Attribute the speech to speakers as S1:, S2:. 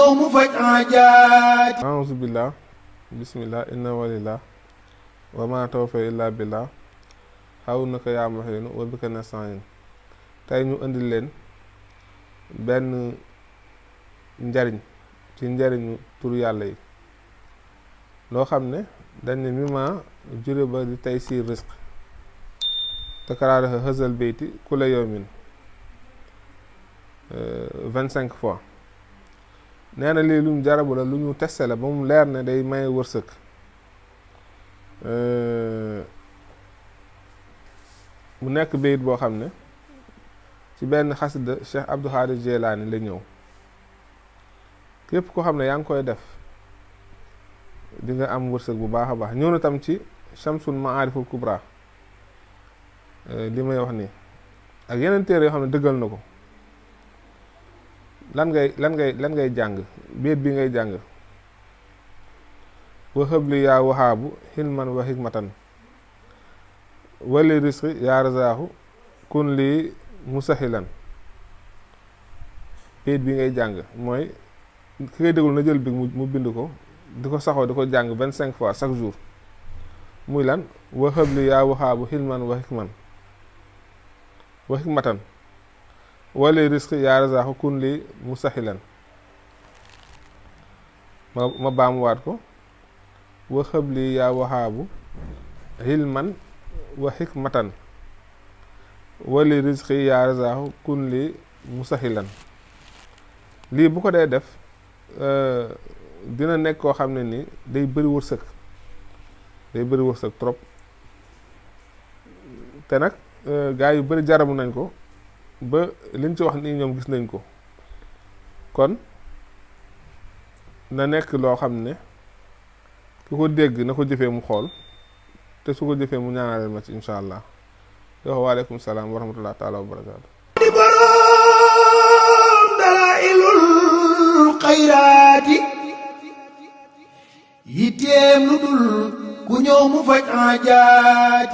S1: ñëw mu faj aajaati.
S2: a'uuzu billah bismillah inna walillah wa ma tawfiq illa billah xaw na ko yaa maxiinu wa bika nasta'in. tey ñu indil leen benn njariñ ci njariñu tur yàlla yi loo xam ne dañ ne mima jure ba di tey siir risque takraaraha hëzal beyti kula yawmin 25 fois. nee na lii luñ jarabu la lu ñu testé la ba mu leer ne day maye wërsëg. mu nekk bayit boo xam ne ci benn xasida Cheikh Abdou Khadir Jeylaani la ñëw. képp koo xam ne yaa ngi koy def di nga am wërsëg bu baax a baax. ñëw na tam ci Shamsul Maariful Kubra li may wax nii ak yeneen téere yoo xam ne dëggal na ko. lan ngay jàng béet bi ngay jàng wa xëbli yaa waxaabu xilman wa xikmatan wali risqi yaa razaaxu kun lii musaxilan. béet bi ngay jàng mooy ki ngay déglu na jël bi mu bind ko di ko saxoo di ko jàng 25 fois chaque jour. muy lan wa xëbli yaa waxaabu xilman wa xikmatan wala risque yaa razaaxu kun li musaxilan. ma baamuwaat ko wa xëbli yaa waxaabu xilman wa xikmatan wala risque yaa razaaxu kun li musaxilan. lii bu ko dee def dina nekk koo xam ne ni day bëri wërsëg trop. te nag gaa yu bëri jarabu nañ ko ba liñ ci wax nii ñoom gis nañ ko. kon na nekk loo xam ne ku ko dégg na ko jëfee mu xool te su ko jëfee mu ñaanaleel ma ci incha allah. yow waaleykum salaam wa rahmatullah taala wa barakaatu.
S1: di boroom dalaa'ilul xayraati yitteem lu dul ku ñëw mu faj aajaati.